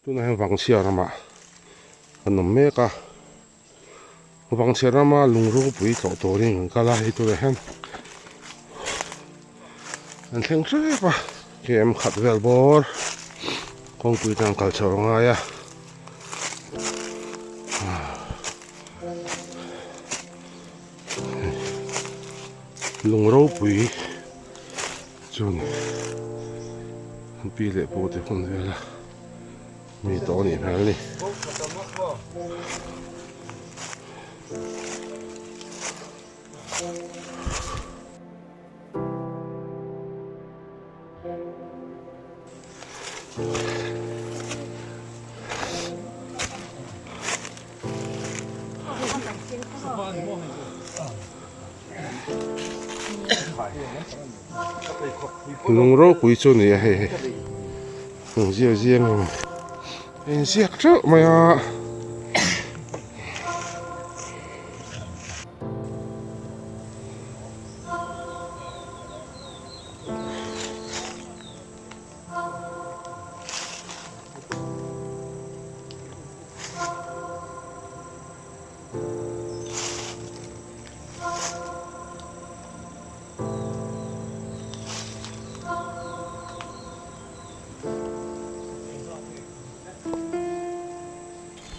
Tunah hian Vangchhia ramah kan awm mek a, Vangchhia rama lung ropui tlawh turin kan kal a, hei tunah hian an thleng hrep a, km khat vel bawr kawngpui tan kal chho a ngai a. Lung ropui chu a ni, an pi leh pu te hun vel a. Mi tawh anih hmel a ni. Lung ropui chu a ni a hei hei lung ziak ziang a inziak teuh mai a.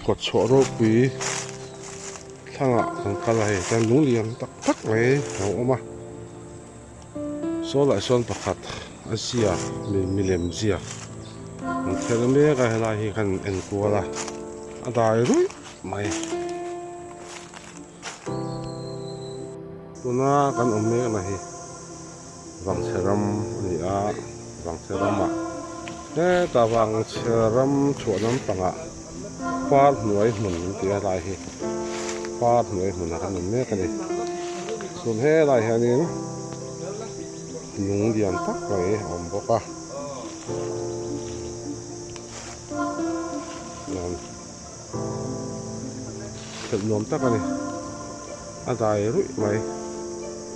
Kawtchhuah ropui thlangah kan kal a hei chuan lung lian tak tak mai a lo awm a saw lah sawn pakhat a ziak milem ziak an khelh mek a helai hi khan en kual a a dai ruih mai. Tuna kan awm mek na hi Vangchhe ram a ni a, Vangchhe ramah hetah Vangchhe ram chhuah lampangah par hnuai hmun an tih a lai hi par hnuai hmunah kan awm mek a ni. Chuan helai hianin lung lian tak mai a awm bawk a. Khelh nuam tak a ni a dai ruih mai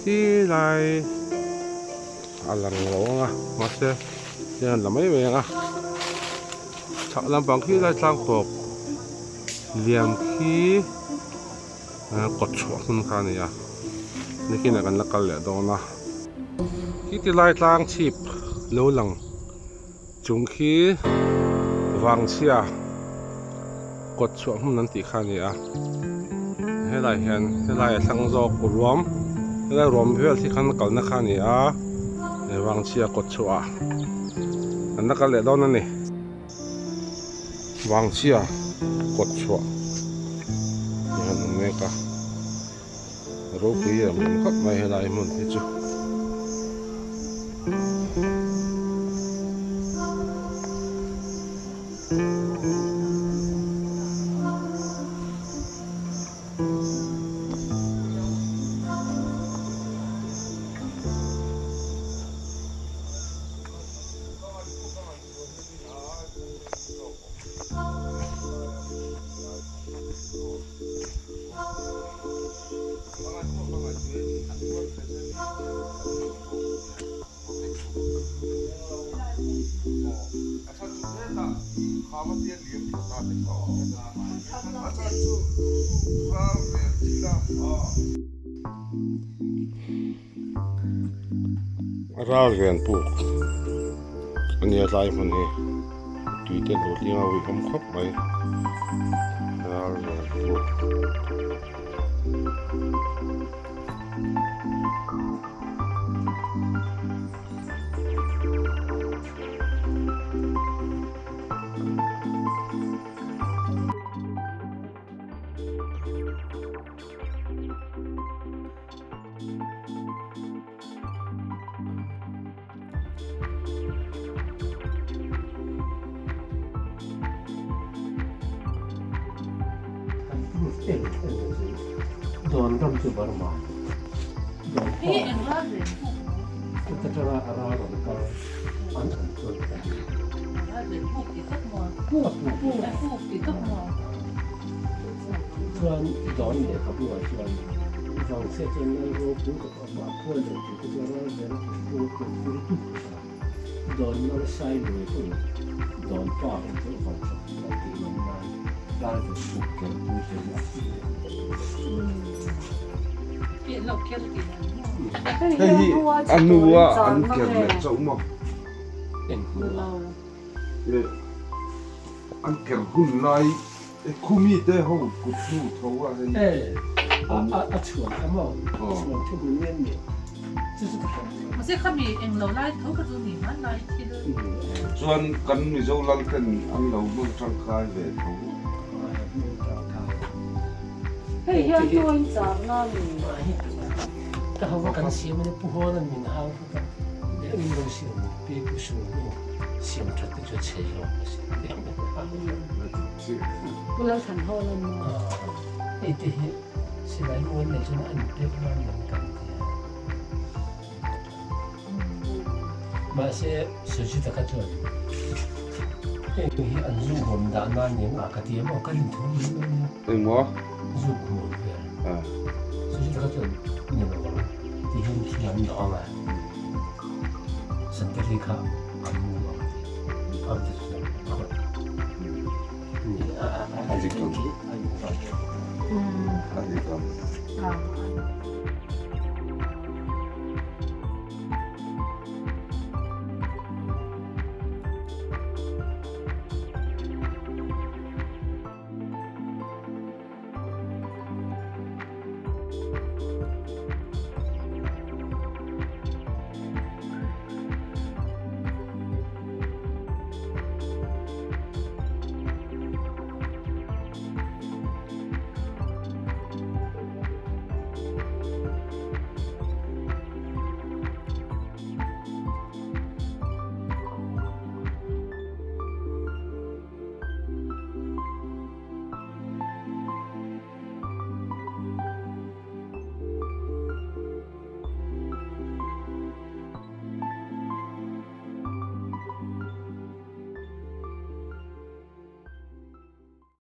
khi lai a lang lo ang a mahse hian an la mai mai ang a chhak lampang khi lai tlang tawp liam khi kawt chhuah hmun kha a ni a nikinah kan la kal leh dawn a khi ti lai tlang chhip lo lang. Chung khi Vangchhia kawt chhuah hmun an tih kha a ni a, helai hian helai a thlang zawk ruam helai ruam vel hi khan kalna kha a ni a, Vangchhia kawt chhuah ah an la kal leh dawn a ni. Vangchhia kawt chhuah hi an awm mek a, ropui em em khawp mai helai hmun hi chu. Ral rian puk a nia tlai hmun hi tui te lo tling a uih awm khawp mai ral rian puk. Dawn ram chu Burma dawn pa chuta tanga a ral rawn kal an awm chuan ka ti. Chuan dawn lehkhabu ah chuan vangchhia chuan lal ropui tak a mah khua lo tih te chuan ral vel a pu a kum tir dup a, dawn lal sai luai pawhin dawn pa hi chu vangchhia. Hei hi a hnua an ker leh chauh maw? An ker hun lai khumi te ho kut hnu tho a hei. A chhuan kha maw? Chhuan thu hun em ni? Mahse khami englo lai tho kha chu ni hmanlai thil. Chuan kan Mizo lal ten an lo hmang tangkai ve tho. Hei hian tuain chakna a ni. Ka ho kan siam ania Pu Hawn an min hau bawk a, leh min lo siam pi Pu Sung hnu siam that te chu a chhe hlawm a sin. Pu Lalthan Hawn an maw? Hei te hi silai mual nei chuan an pek nan an kan ti a. Mahse Sujita kha chuan heng hi an zu huam dah nan eng a ka ti a maw ka rin thu mai mai nia. Engmaw? Zu huam vel. Sujita kha chuan ni lo ang ti hian thil an dah ang a. Santali kha an mu ang ti a ti chuan a rawn ni a a dik ang. A dik ang. A dik ang.